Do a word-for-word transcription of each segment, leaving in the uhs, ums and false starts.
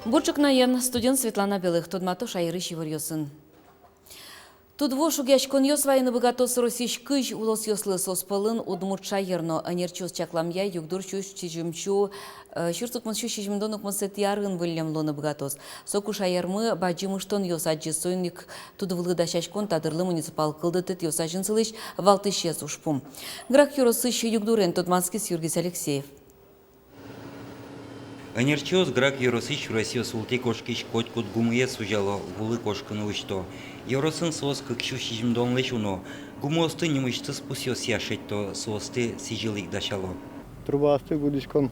Бур ӵукнаен, студиын Светлана Белых. Тодмато шаерысь иворъёсын. Тудву шугъяськонъёс вайыны быгатоз Россиысь кызь улосъёслы, соос пӧлын Удмурт шаер но. Ӧнерчиос чакламъя, югдур сюрс сизьым сю, э, сюрс укмыс сю сизьымдон укмысэтӥ арын выллем луыны быгатоз. Соку шаермы бадӟым ыштонъёс адӟиз, соин ик тудвулы дасяськон та дырлы муниципал кылдытэтъёс азьын сылӥсь валтӥсез ужпум. Грах ёросысь югдурен тодматскиз Юргис Алексеев. Ӧнерчиос Грах ёросысь сюресъёс ултӥ кошкись котькуд гумыез сузяло, вулы кошкыны усьто. Ёросын соос кык сю сизьымдонлэсь уно. Гумыосты нимысьтыз пусъёсъя шедьто, соосты сӥзьыл ик дасяло. Трубаосты будӥськом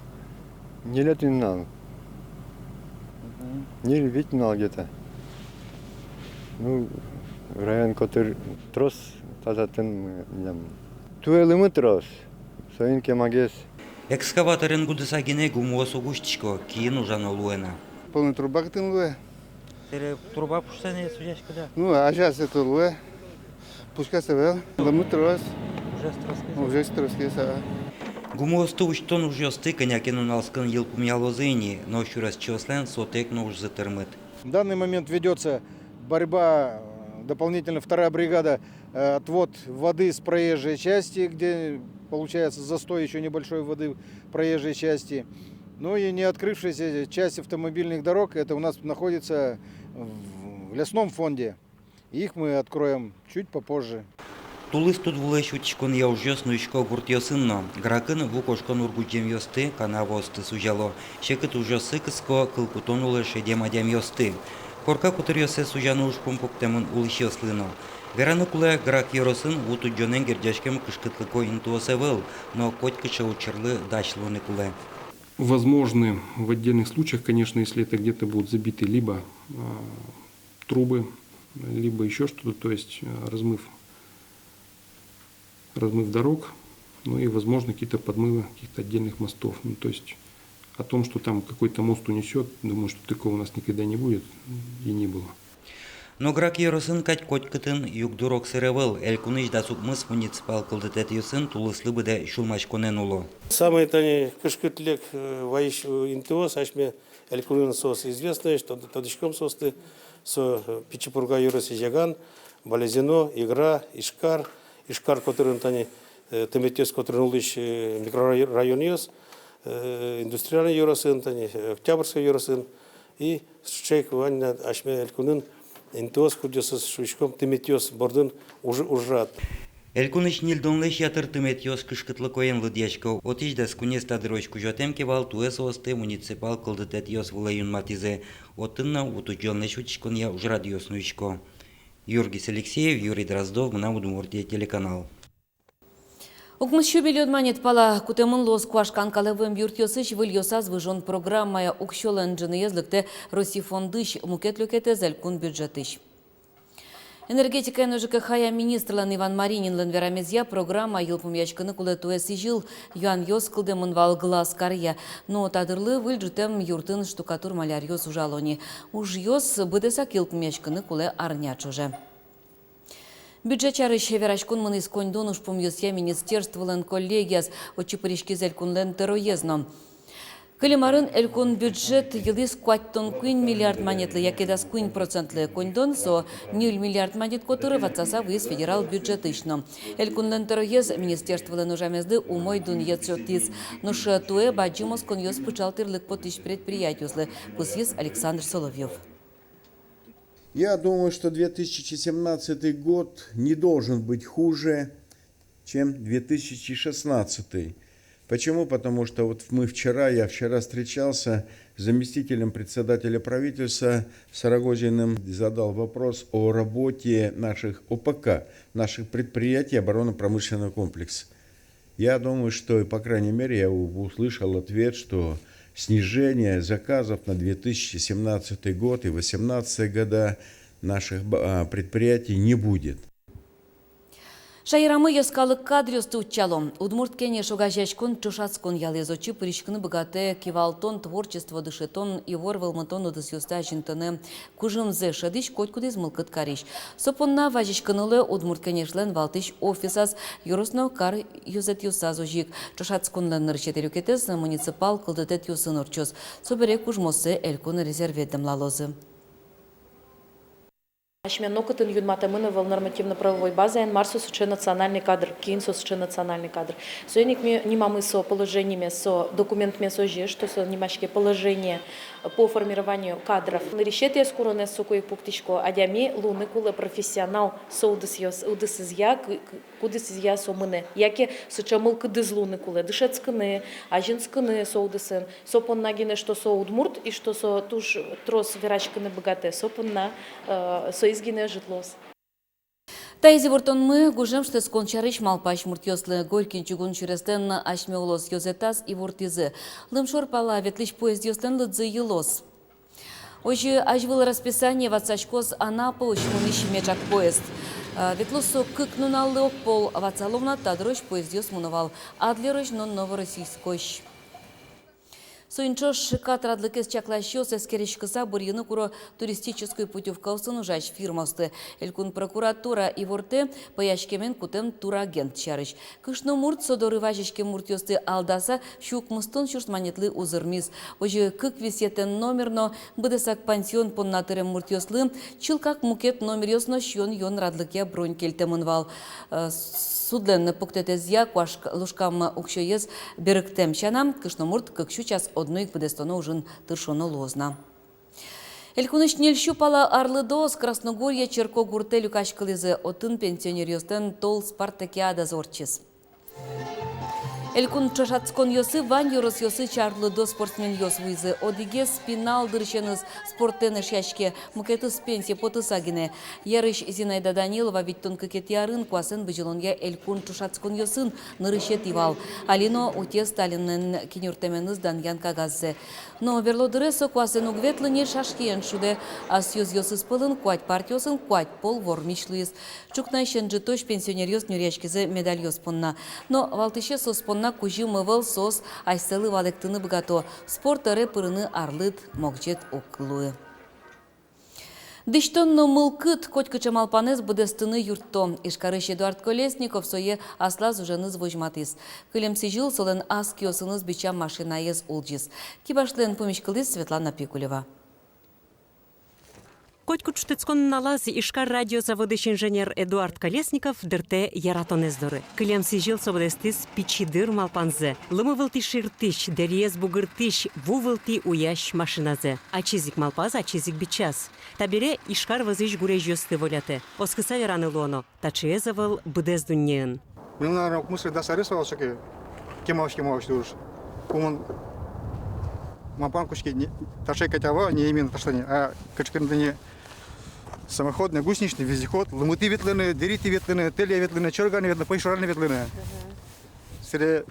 ньылетӥ нунал. Ньыль-вить нунал где-то. Ну, район котыр трос тазатыны, милям туэ лымы трос. Соин кемагес. Экскаваторен гудыса гинэ гумыос уг усьтӥсько, киын ужано луэ на. Полный труба кытын луэ. Тӥледлы труба пушсэ но сузяське, да? Ну, азяз это луэ. Пушказ ӧвӧл. Лымы трос. Ужез тросгес. Ужез тросгес, а. Гумыосты усьтон ужъёсты кӧня ке нуналскын йылпумъялозы ини, но сюресчиослэн сотэк но ужзы тырмыт. В данный момент ведётся борьба, э, дополнительно вторая бригада, э, отвод воды с проезжей части, где получается застой ещё небольшой воды в проезжей части. Ну и не открывшаяся часть автомобильных дорог, это у нас находится в, в лесном фонде. Их мы откроем чуть попозже. Тулыс-тудвулэсь утиськонъя ужъёс нуисько гуртъёсын но. Грахын ву кошкон ургудӟемъёсты, канаваосты сузяло. Секыт ужъёсы кыско кыл кутон улэ шедем адямиосты. Корка котыръёссэ сузяны ужпум пуктэмын улӥсьёслы но. Вераны кулэ, Грах ёросын ву тудӟонэн герӟаськем кышкытлыко интыос ӧвӧл, но котькыӵе учырлы дась луыны кулэ. Возможны в отдельных случаях, конечно, если это где-то будут забиты либо, а, трубы, либо ещё что-то, то есть, э, размыв, размыв дорог, ну и, возможно, какие-то подмывы каких-то отдельных мостов. Ну, то есть о том, что там какой-то мост унесёт, думаю, что такого у нас никогда не будет и не было. Но Грах ёросын кадь котькытын югдур огсыр ӧвӧл, элькунысь дас укмыс муниципал кылдытэтъёсын тулыслы быдэ сюлмаськонэн уло. Самой тани кышкытлык, э, вайись, э, интыос асьме элькунын соос известноесь, тод-, тодӥськом соосты, со, э, Пичи Пурга ёросысь Яган, Балезино, Игра, Ижкар, Ижкар котырын тани, э, тыметъёс котырын улӥсь, э, микрорайонъёс, э, Индустриальной ёросын тани, э, Октябрьской ёросын, и сыӵе ик вань на асьме элькунын интыос, кудъёсыз, шуиськом, тыметъёс бордын уж-, ужрад. Элькунысь ньыльдонлэсь ятыр тыметъёс кышкытлыкоен лыдъясько. Отысь дас куинез та дырозь кузётэм ке вал, туэ соосты муниципал кылдытэтъёс вылэ юнматӥзы. Отын но ву тудӟонлэсь утиськонъя ужрадъёс нуисько. Юргис Алексеев, Юрий Дроздов, «Мынам Удмуртие» телеканал. Укмыс сю миллион манет пала кутэмын луоз куашкан калэ вуэм юртъёсысь выльёсаз выжон программая. Уксёлэн ӝыныез лыктэ Росси фондысь, мукет люкетэз — элькун бюджетысь. Энергетикая но ЖКХ-я министрлэн Иван Марининлэн верамезъя, программа йылпумъяськыны кулэ туэ сӥзьыл. Юанъёс кылдэмын вал Глаз каръя, но та дырлы выль ӝутэм юртын штукатур-маляръёс ужало ни. Ужъёс быдэсак йылпумъяськыны кулэ арня ӵоже. Бюджет сярысь вераськон мынӥз коньдон ужпумъёсъя министерстволэн коллегияз. Отчы пыриськиз элькунлэн тӧроез но. Кылем арын элькун бюджет йылӥз куатьтон куинь миллиард манетлы, яке дас куинь процентлы. Коньдон со ньыль миллиард манет котыры ватсаса вуиз федерал бюджетысь но. Элькунлэн тӧроез министерстволэн ужамезлы умой дунъет сётӥз. Нош туэ бадӟым осконъёс пыӵал тӥрлык потӥсь предприятиослы, пусйиз Александр Соловьёв. Я думаю, что две тысячи семнадцатый год не должен быть хуже, чем две тысячи шестнадцатый. Почему? Потому что вот мы вчера, я вчера встречался с заместителем председателя правительства, с Рогозиным, задал вопрос о работе наших ОПК, наших предприятий оборонно-промышленного комплекса. Я думаю, что, по крайней мере, я у-, услышал ответ, что снижение заказов на две тысячи семнадцатый год и восемнадцатый года наших б-, а, предприятий не будет. Шаерамы йӧскалык кадръёсты утчало. «Удмурт кенеш» огазеяськон ӵошатскон ялэз. Отчы пыриськыны быгатэ кивалтон, творчество, дышетон, ивор вӧлмытон удысъёсты азинтыны кужымзэ шӧдӥсь котькудӥз мылкыд карись. Со понна вазиськыны луэ «Удмурт кенешлэн» валтӥсь офисаз, ёрос но кар ёзэтъёсаз озьы ик. Ӵошатсконлэн нырысетӥ люкетэз муниципал кылдытэтъёсын ортчоз. Собере кужмоссэ элькун резерве дэмлалозы. Асьме нокытын юнматэмын ӧвӧл нормативно-правовой базаен, мар со сыӵе национальный кадр, кин со сыӵе национальный кадр. Соин ик ми нимамы со положениемес, со документмес озьы, что со нимаське «Положение по формированию кадров». Нырысетӥез куронэз соку ик пуктӥсько: адями луыны кулэ профессионал со удысъёс-, удысызъя, к-, к-, кудӥзъя со мынэ. Яке сыӵе мылкыдыз луыны кулэ дышетскыны, азинскыны со удысын. Со понна гинэ, что со удмурт и что со туж трос вераськыны быгатэ, со понна, э, соиз гинэ ӧжыт луоз. Таиз ивортонмы гужем шутэтскон сярысь малпась муртъёслы. Горький чугун сюреслэн асьме улос ёзэтаз ивортӥзы: лымшор пала ветлӥсь поездъёслэн лыдзы йылоз. Озьы азьвыл расписание ватсаськоз Анапаозь мынӥсь меӵак поезд. Э, ветлоз со кык нуналлы огпол. Ватсалом на, та дырозь поездъёс мыно вал Адлерозь но Новороссийскозь. Соин ӵош кат радлыкез чакласьёс эскериськыса бырйыны куро туристической путёвкаосын ужась фирмаосты. Элькун прокуратура ивортэ пӧяськемен кутэм турагент сярысь. Кышномурт со доры вазиськем муртъёсты алдаса сю укмыстон сюрс манетлы узырмиз. Озьы кык висъетэн номер но быдэсак пансион понна тырем муртъёслы чылкак мукет номеръёс но сиён-юон радлыкъя бронь кельтэмын вал. Э, судлэн пуктэтэзъя куашк-, лушкам уксёез берыктэм сяна, кышномурт кык сю час одно ик быдэстоно ужын тыршоно луоз на. Элькунысь ньыль сю пала арлыдоос Красногорье черкогуртэ люкаськылӥзы. Отын пенсионеръёслэн тол спартакиадазы ортчиз. Элькун ӵошатсконъёсы вань ёросъёсысь арлыдо спортсменъёс вуизы. Одӥгез пинал дырысеныз спортэн эшъяське, мукетыз пенсие потыса гинэ. Ярысь Зинаида Данилова витьтон кыкетӥ арын куасэн бызьылонъя элькун ӵошатсконъёсын нырысетӥ вал. Али но утез Сталинлэн киньыртэменыз данъян кагаззэ. Но берло дыре со куасэн уг ветлы ни, шашкиен шудэ. Ас ёзъёсыз пӧлын куать партиосын куать пол вормись луиз. Ӵукнаысь ӝытозь пенсионеръёс нюръяськизы медальёс понна. Но валтӥсез соос понна кузьым ӧвӧл, соос асьсэлы валэктыны быгато: спорт ӧре пырыны арлыд, могӟет уг луы. Дӥсьтон но мылкыд котькыӵе малпанэз быдэстыны юртто. Ижкарысь Эдуард Колесников сое аслаз уженыз возьматӥз. Кылем сӥзьыл солэн ас киосыныз бичам машинаез улӟиз. Кибашлэн пумиськылӥз Светлана Пикулева. Котькуд шутэтскон нуналаз Ижкар радиозаводысь инженер Эдуард Колесников дыртэ яратонэз доры. Кылем сӥзьыл со быдэстӥз пичи дыр малпанзэ: лымы вылтӥ ширтӥсь, дэриез бугыртӥсь, ву вылтӥ уясь машиназэ. Ачиз ик малпаз, ачиз ик бичаз. Табере Ижкар вӧзысь гурезьёсты волятэ. Оскыса вераны луоно: таӵеез ӧвӧл быдэс дуннеын. Мынам, наверно, укмыс-дас арес вал соку, кемалась, кемалась туж. Кумын малпан кутске, не, таӵе кадь ӧвӧл, не именно таӵе, а кыӵе ке но тӥни самоходный, гусеничный вездеход, лымытӥ ветлыны, дэритӥ ветлыны, тэле ветлыны, чорыганы ветлыны, пӧйшураны ветлыны. Мгм. Сэре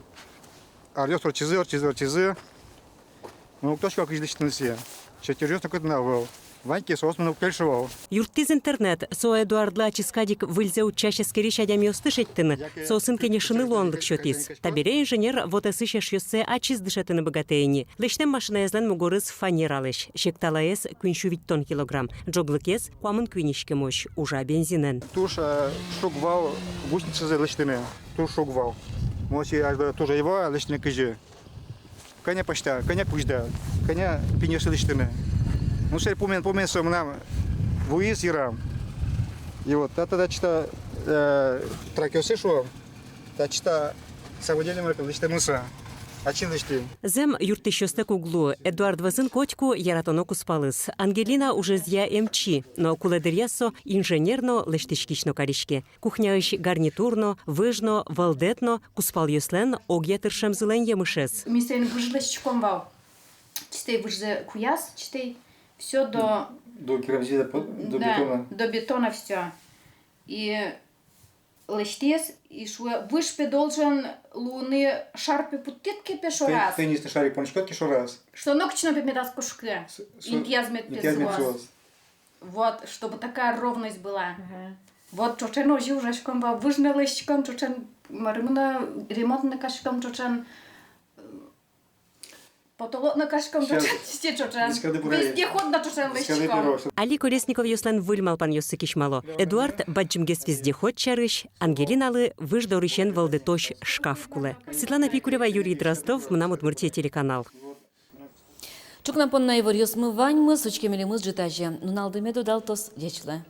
аръёс ортчизы, ортчизы, ортчизы. Ну, точка кызьы лэсьтыны сое. Чертёжъёс но кытын ӧвӧл. Вань ке, соос мыным уг кельшы вал. Юрттӥз интернет. Со Эдуардлы ачиз кадь ик выльзэ утчась-эскерись адямиосты шедьтыны, соосын кенешыны луонлык сётӥз. Табере инженер вотэсысь эшъёссэ ачиз дышетыны быгатэ ини. Лэсьтэм машинаезлэн мугорыз фанералэсь, секталаез куинь сю витьтон килограмм, ӝоглыкез куамын куинь иськемозь, ужа бензинэн. Туж, э, шуг вал гусеницазэ лэсьтыны. Туж шуг вал. Мон сое азьло туж ӧй вала, лэсьтыны кызьы. Кӧня пӧзьта, кӧня кузьда, кӧня пиньёссэ лэсьтыны. Ну, сэр, пумен, пумен со мынам вуиз йырам. И вот та, та, та, чита, э, тракъёсы шуо, та, чита, самодельный марка лэсьтэмын со. Ачим лэсьтӥ. Зэм, юрттӥсьёстэк уг луы. Эдуард вӧзын котьку яратоно кузпалыз. Ангелина ужезъя эмчи, но кулэ дыръя со инженер но, лэсьтӥськись но кариське. Кухняысь гарнитур но, выж но, вӧлдэт но — кузпалъёслэн огъя тыршемзылэн емышез. Ми соин выж лэсьтӥськом вал. Чистый выжзэ куяз, чистый. Всё до... До керамзита, по-, до бетона. Да, до бетона всё. И лэсьтӥз, и шуэ: выж пе должен луыны, шар пе пуктӥд ке пе шораз. Тен-, теннисный шарик понӥськод ке шораз, что нокыӵе но пе медаз кошкы. С-, с-, интыяз мед пе сылоз. Вот, чтобы такая ровность была. Ага. Вот ӵоӵен озьы ужаськом, ва, выж но лэсьтӥськом ӵоӵен, марым но, ремонт но кариськом ӵоӵен, потолок но кариськом ӵоӵен, чисти ӵоӵен. Вездеход но ӵоӵен лэсьтӥськом. Али Колесниковъёслэн выль малпанъёссы кисьмало. Эдуард бадӟымгес вездеход сярысь, Ангелиналы выж дорысен вӧлдытозь шкаф кулэ. Светлана Пикулева, Юрий Дроздов, «Мынам Удмуртие» телеканал. Ӵукна понна иворъёсмы ваньмыз, учке милемыз ӝытазе. Нуналды мед удалтоз, ӟеч луэ.